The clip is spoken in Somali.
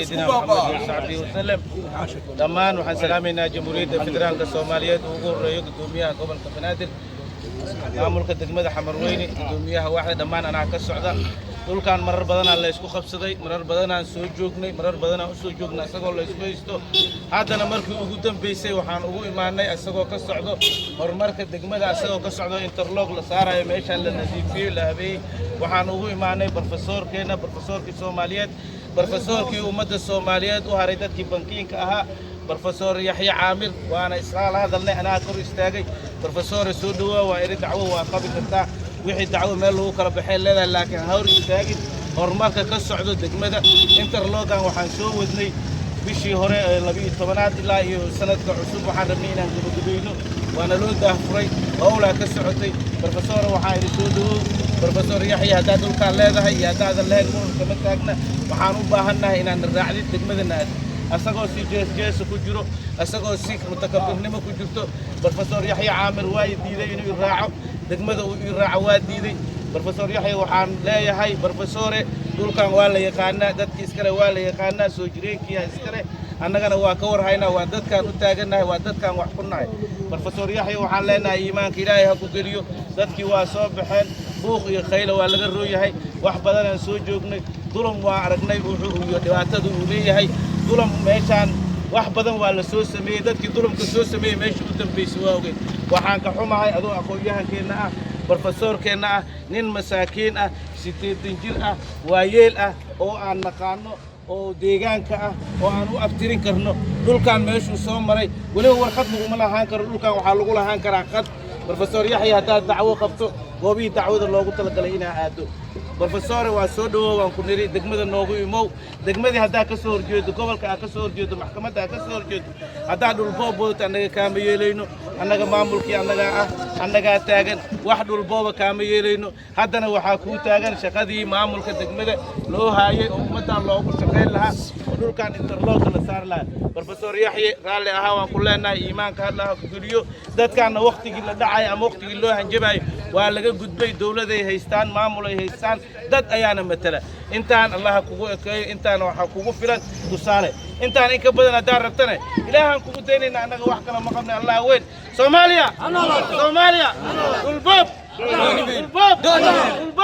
سيدنا محمد وصحبه وسلم. Dhammaan waxaan salaamaynaa Jamhuuriyadda Federaalka Soomaaliyeed, ugu horeeyo gudoomiyaha gobolka Banaadir, maamulka degmada Xamarweyne, gudoomiyaha waaxda, dhammaan anaa ka socda. Dhulkan marar badanaa la isku qabsaday, marar badanaan soo joognay, marar badanaan usoo joognay isagoo la isku haysto. Haddana markii ugu dambeysay waxaan ugu imaanay isagoo ka socdo horumarka degmada, isagoo ka socdo interlock la saarayo, meeshaan la nadiifiyey, la habeeyey. Waxaan ugu imaanay brofesoorkeenna, brofesoorkii Soomaaliyeed, brofesoorkii ummadda Soomaaliyeed u haray dadkii bankiinka ahaa, Brofesor Yaxya Caamir. Waana isla la hadalnay, anaa kor istaagay. Brofesore, soo dhowaa waa iri. Dacwo waa qabi kartaa, wixii dacwo meel lagu kala baxay leedahay, laakiin ha hor istaagin horumarka ka socdo degmada. Interlockan waxaan soo wadnay bishii hore ee 12aad ilaa iyo sanadka cusub. Waxaan rabnay inaan gabagabayno, waana loo daahfuray, howlaa ka socotay. Brofesore, waxaa idhi soo dhawow. Brofesor Yaxya, haddaad dhulkaan leedahay iyo haddaadan lahayn, muran kama taagna. Waxaan u baahannahay inaan raacdid degmadana aad, asagoo si jees jeesa ku jiro, asagoo si mutakabirnimo ku jirto. Brofesor Yaxya Caamir waa diiday inuu i raaco degmada, uu ii raaco waa diiday. Brofesor Yaxya waxaan leeyahay, brofesore, dhulkan waa la yaqaanaa, dadki iskale waa la yaqaanaa, soo jireenkiya iskale, annagana waa ka warhaynaa, waa dadkaan u taagannahay, waa dadkaan wax ku nahay. Brofesor Yaxya waxaan leenahay, iimaanka Ilaahay ha ku geliyo. Dadkii waa soo baxeen, buuq iyo khayla waa laga rooyahay. Wax badanaan soo joognay, dulum waa aragnay wuxuu iyo dhibaatada uu leeyahay dulum. Meeshaan wax badan waa la soo sameeyey, dadkii dulumka soo sameeyey meesha u dambaysay waa ogeyd. Waxaan ka xumahay, adoo aqoon-yahankeenna ah, brofesoorkeenna ah, nin masaakiin ah, 80 jir ah, waayeel ah, oo aan naqaano, oo deegaanka ah, oo aan u abtirin karno dhulkan meeshuu soo maray. Weliba warqad laguma lahaan karo dhulkan, waxaa lagu lahaan karaa qad. Brofesor Yaxya, haddaad dacwo qabto, goobihii dacwada loogu talagalay inaa aado. Brofesore, waa soo dhawow waan ku nidhi, degmada noogu imow. Degmadii haddaa ka soo horjeedo, gobolka aad ka soo horjeedo, maxkamadda aad ka soo horjeedo, haddaa dhulboob wadato, annaga kaama yeelayno. Annaga maamulkii annagaa ah, annagaa taagan, wax dhulbooba kaama yeelayno. Haddana waxaa kuu taagan shaqadii maamulka degmada loo haayay oo ummaddan loogu shaqayn lahaa oo dhulkan interlocka la saari lahaa. Brofesor Yaxye, raalli ahaa waan ku leenahay, iimaanka hadlaha ku geliyo. Dadkaanna wakhtigii la dhacayo ama wakhtigii loo hanjabayo waa laga gudbay. Dowladay haystaan, maamulay haystaan, dad ayaana matala. Intaan Allaha kugu ekeeyo, intaana waxaa kugu filan tusaale. Intaan in ka badan haddaan rabtane, Ilaahaan kugu daynayna, annaga wax kale ma qabnay. Allah weyn. Soomaaliya, Soomaaliya, dhulboob, dhulboob, dhulboob.